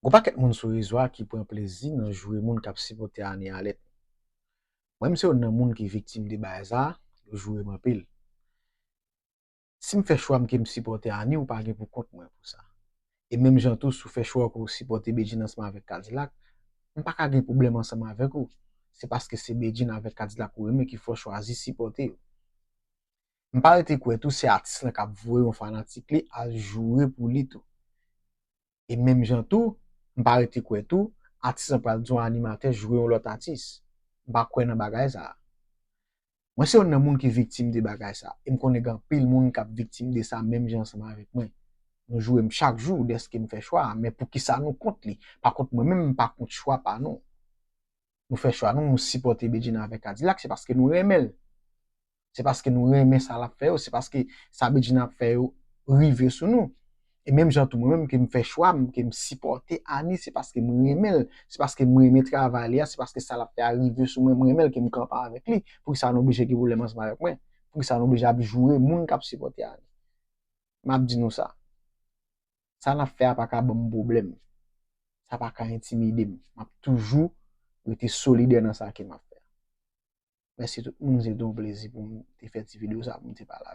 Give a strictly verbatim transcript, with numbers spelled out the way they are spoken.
Gon pakèt moun sou rezo a ki pran plezi nan joure moun k ap sipòte Annie Alèt. Mwen, m se youn nan moun ki viktim de bagay sa, yo joure m anpil. Si m fè chwa m ke m sipòte Annie, ou pa gen pou kont mwen pou sa. E menm jan tou, si w fè chwa w ke w sipòte Bedjine ansanm avèk Kadilak, m pa ka gen pwoblèm ansanm avèk ou. Se paske se Bedjine avèk Kadilak ou renmen ki fè w chwazi sipòte yo. M pa rete kwè tou se atis lan k ap voye yon fanatik li al joure pou li tou. E menm jan tou, m pa rete kwè tou, atis lan pral di yon animatè joure yon lòt atis. M pa kwè nan bagay sa. Mwen se youn nan moun ki viktim de bagay sa. E m konnen gen anpil moun k ap viktim de sa menm jan ansanm avèk mwen. Nou joure m chak jou dèske m fè chwa a, men poukisa nou kont li? Pa kont mwen menm, m pa kont chwa pa nou. Nou fè chwa nou, nou sipòte Bedjine avèk Kadilak, se paske nou renmen l. Se paske nou renmen sa l ap fè yo, se paske sa Bedjine ap fè yo rive sou nou. E menm jan tou mwen menm ke m fè chwa m, ke m sipòte Annie, se paske m renmen l, se paske m renmen travay li a, se paske sa l ap fè a rive sou mwen, m renmen l, ke m kanpe avèk li. Poukisa nou oblije gen pwoblèm ansanm avèk mwen? Poukisa nou oblije ap joure moun k ap sipòte Annie? M ap di nou sa. Sa n ap fè a pa ka ban m pwoblèm. Sa pa ka entimide m. M ap toujou rete solidè nan sa ke m ap fè a. Mèsi tout moun, se te yon plezi pou m te fè ti videyo sa, pou m te pale avèk